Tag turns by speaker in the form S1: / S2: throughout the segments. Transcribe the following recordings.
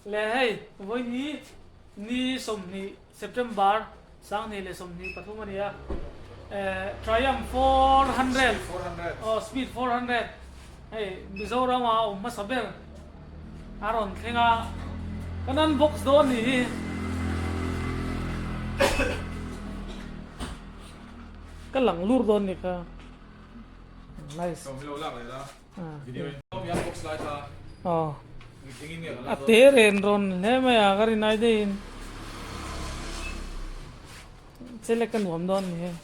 S1: Le hei vawiini ni 20 September 2023 a ni a, Triumph 400 aw Speed 400 hei Mizoram ah a awm hmasa ber a rawn thleng a, kan unbox dawn ni hi. Ka lang lur dawn ni kha. Nice. A te ren rawn hle mai a ka rin ai deihin chelek ka nuam dawn ni hei.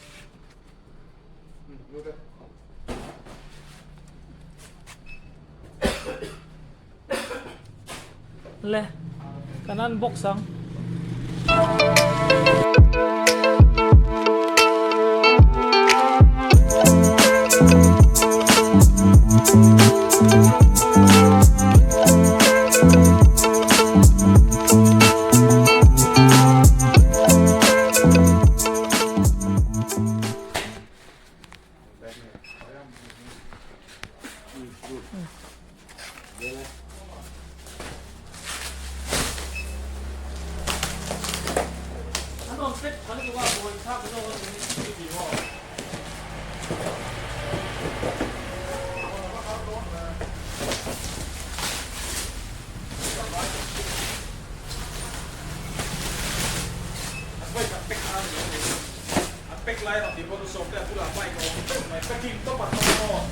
S1: Le kan unbox ang.
S2: An pack lai rawn tih pawh chu sawm te a bulah bike a awm teuh mai, packing tawp a tawp maw?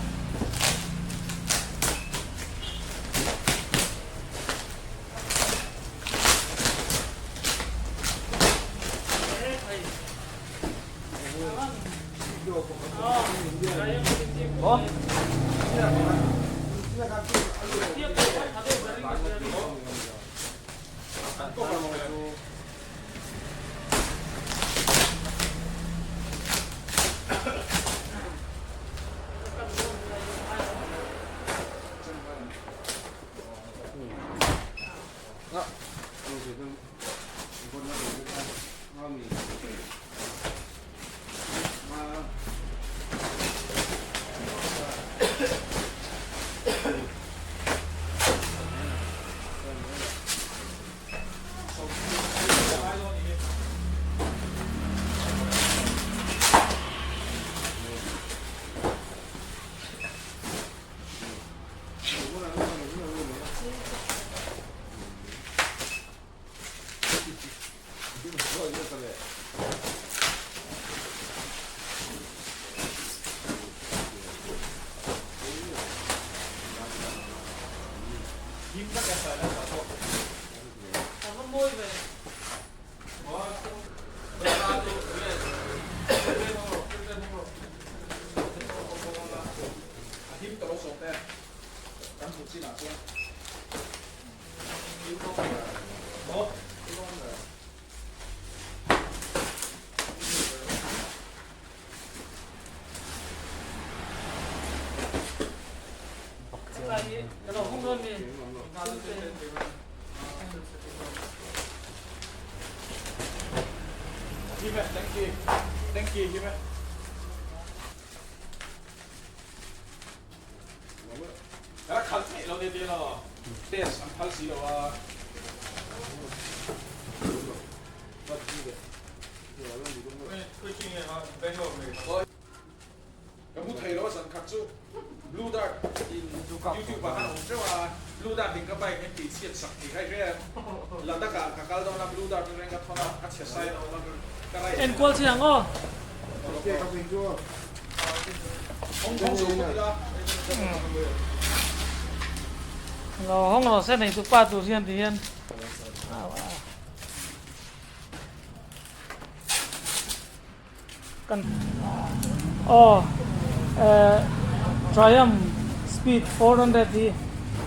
S2: Ka mu thei lo a zan khat chu Blue Dart in YouTube ah khan a awm teuh a, Blue Dart in ka bike min tih chhiat sak tih kha i hre em? Ladakh ah ka kal dawn a Blue Dart in reng ka thawn a, a chhe sai a awm a ka ride.
S1: Enkual chi ang aw. Lo hawng rawh se nei tu pa tur hian ti hian. Kan aw eh Triumph Speed 400 hi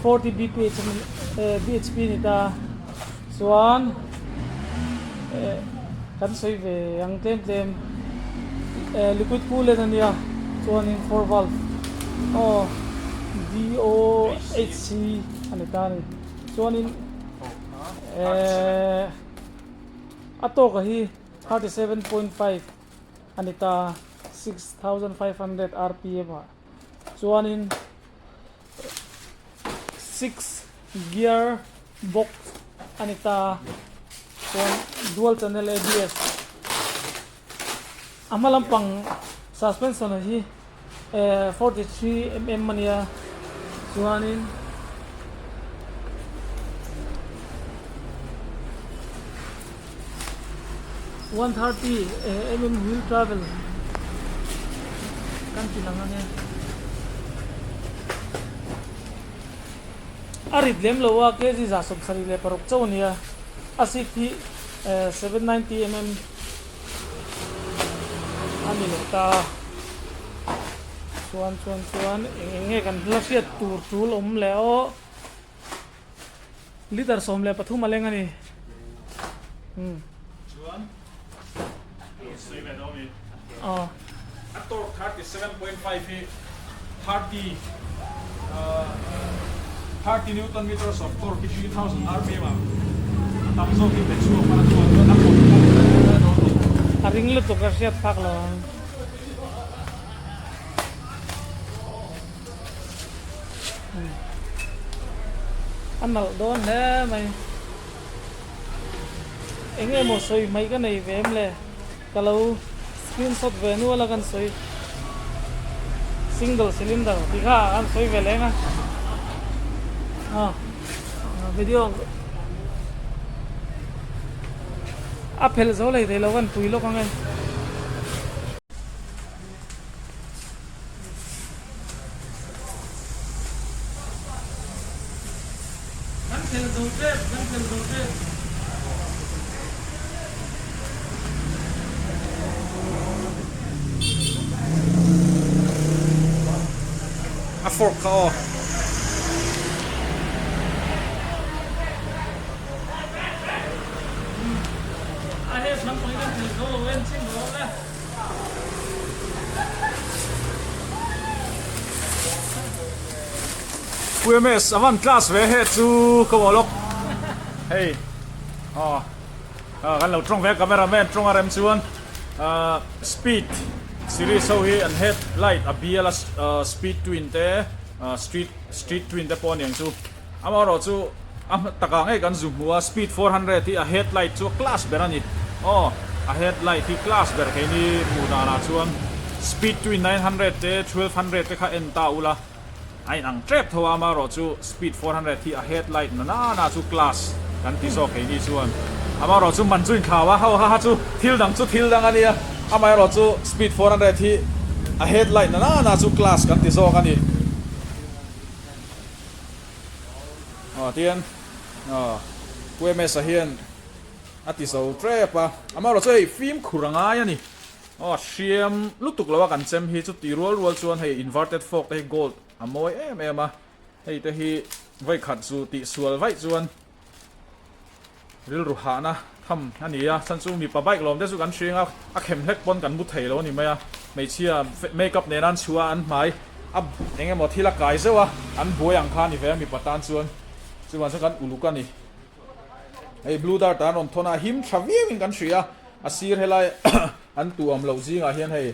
S1: 40 bph bhp ni ta chuan eh kan sawi ve ang tlem tlem eh liquid coolant ania chuanin 4 valve aw DOHC ani ta a ni chuanin eh a tawka hi. 37.5 a ni ta, 6500 rpm ah chuanin six gear box a ni ta a, chuan dual channel ABS a hma lampang suspension hi 43 mm a nia chuanin 130 mm wheel travel kan ti lang ange a rit lem lo a kg 76 chauh a nia a seat hi 790 mm a ni leh ta a chuan chuan chuan eng eng nge kan la hriat tur tul awm leh aw liter 13 a leng a ni umm
S2: chuan sawi ve dawn ni aw a torque 37.5 hi 30 30 newton meters of torque hi 3000 rpm ah a tam zawk hi pe chhuak a chuan chuan a pawt kal dawn ni.
S1: A ring lutuk a hriat phak lo ang. A nalh dawn hle mai. Eng emaw sawi hmaih ka nei ve em le? Ka lo screenshot ve nual a kan sawi single cylinder tih kha an sawi ve leng a ah video a phelh zo lei thei lo kan pui lawk ang e. Kan phelh zo tep, kan phelh zo tep.
S2: A fork kha aw.
S1: A he thlam pawhin kan phelh zo lo en chin rawh le.
S2: UMS a van class ve he chu ka maw lawk hei aw kan lo tawng ve a camera man tawng a rem chuan ah speed series ho hi an head light a bial a speed twin te ah street street twin te pawh a niang chu amaherawh chu a takah ngei kan zu hmu a speed 400 hi a head light chu a class ber a ni aw a head light hi class ber keini hmuh danah chuan speed twin 900 te 1200 te kha en ta ula. A inang tep tho a, amaherawh chu speed 400 hi a head light na na na chu class kan ti zawk keini chuan amaherawh chu man chu inthlau a, ho ha ha chu thil dang chu thil dang a nia, amaherawh chu speed 400 hi a head light na na na chu class kan ti zawk a ni. Aw tian aw Pu MS-a hian a ti zo tep a, amaherawh chu hei fimkhur a ngai a ni. Aw hriam lutuk lo a kan chem hi chu ti rual rual chuan hei inverted fork te hi gold a mawi em em a, hei te hi vawi khat zu tih sual vaih chuan rilru hahna tham a ni a, chhan chu mipa bike lawm te chu kan hring a, a khem hlek pawn kan mu thei lo a ni mai a, hmeichhia makeup nena an chhuah a an hmai a eng emaw thil a kai zeuh a, an buai ang kha a ni ve a mipa tan chuan chuvang chuan kan uluk a ni. Hei blue dart an rawn thawn a, him tha viau in kan hria a, a sir helai an tu awm loh zingah hian hei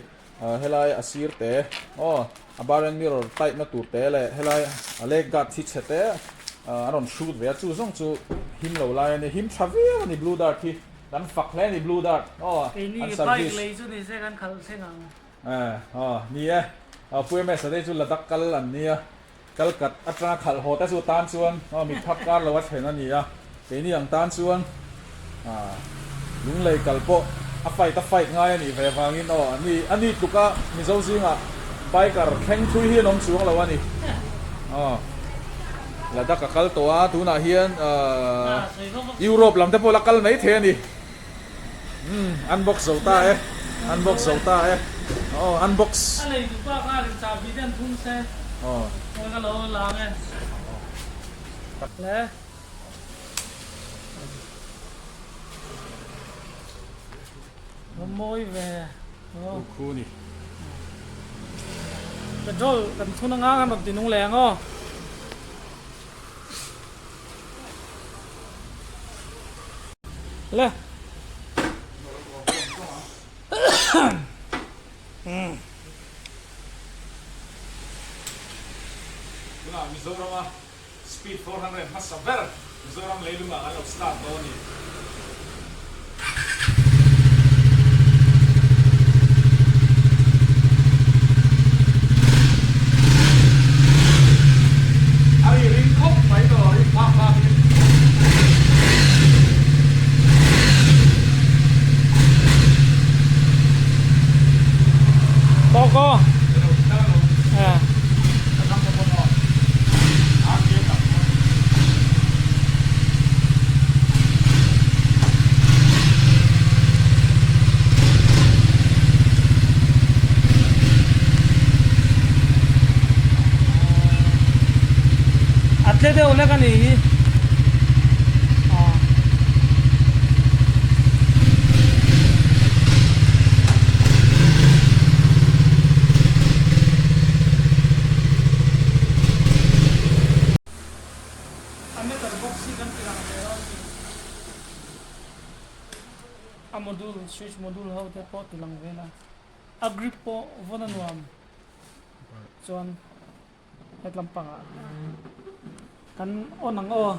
S2: helai a sir te aw a bar and mirror tight na tur te leh helai a leg guard hi chhe te an rawn hrut ve a, chu zawng chu him lo lai a ni, him tha viau a ni blue dart hi, kan fak hle a ni blue dart aw an service.
S1: Keini bike lei chu ni se kan khalh thleng ang.
S2: Aw ni e, Pu MS a te chu Ladakh kal an nia. Kalkat atanga khalh haw te chu tan chuan aw mit phak kar lo a thlen a ni a, keini ang tan chuan ah lunglei kal pawh a fight a fight ngai a nih ve vangin aw a ni a ni tluka Mizo zingah biker thleng thui hi an awm chuang lo a ni. Aw Ladakh a kal tawh a, tunah hian ah Europe lam te pawh la kal mai thei a ni. Umm unbox zo ta e, unbox zo ta e, aw unbox.
S1: A nei duh pa kha rin chahbi te an thum se, aw ka lo lang e. Le. Va mawi ve.
S2: Aw. Khu ni.
S1: Petrol kan thun anga kan rawn ti nung leh ang aw. Le.
S2: Tunah Mizorama Speed 400 hmasa ber. Mizoram leilungah kan lo start dawn a ni. A ri ring khawp mai tawh ring phak phak in.
S1: Tawk aw. A tle deuh lek a nih hi. A meter box hi kan ti lang ve lo a ni. A module, switch module ho te pawh ti lang ve la. A grip pawh vawn a nuam chuan hetlam pangah kan on ang aw.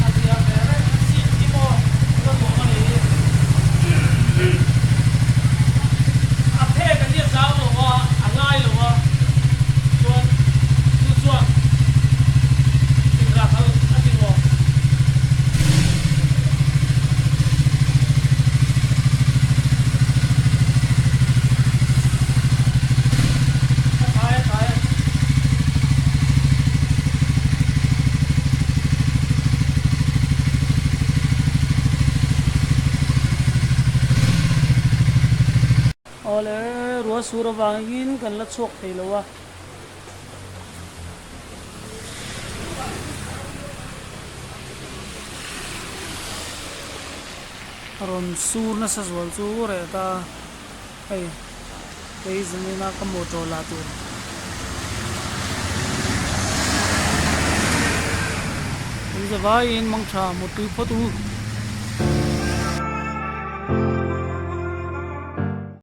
S1: A zia ve reng a seat hi maw ka nuam a ni a phek a nia zau lo a a lai lo a chuan chu chuan inrah hal a ti nuam. A thlai a thlai a. Awle ruah sur avangin kan la chhuak thei lo a. Rawn sur nasa zual chu reh ta hei kei zanin a ka motor la tur. Kan zavaiin mangtha mutui phawt u.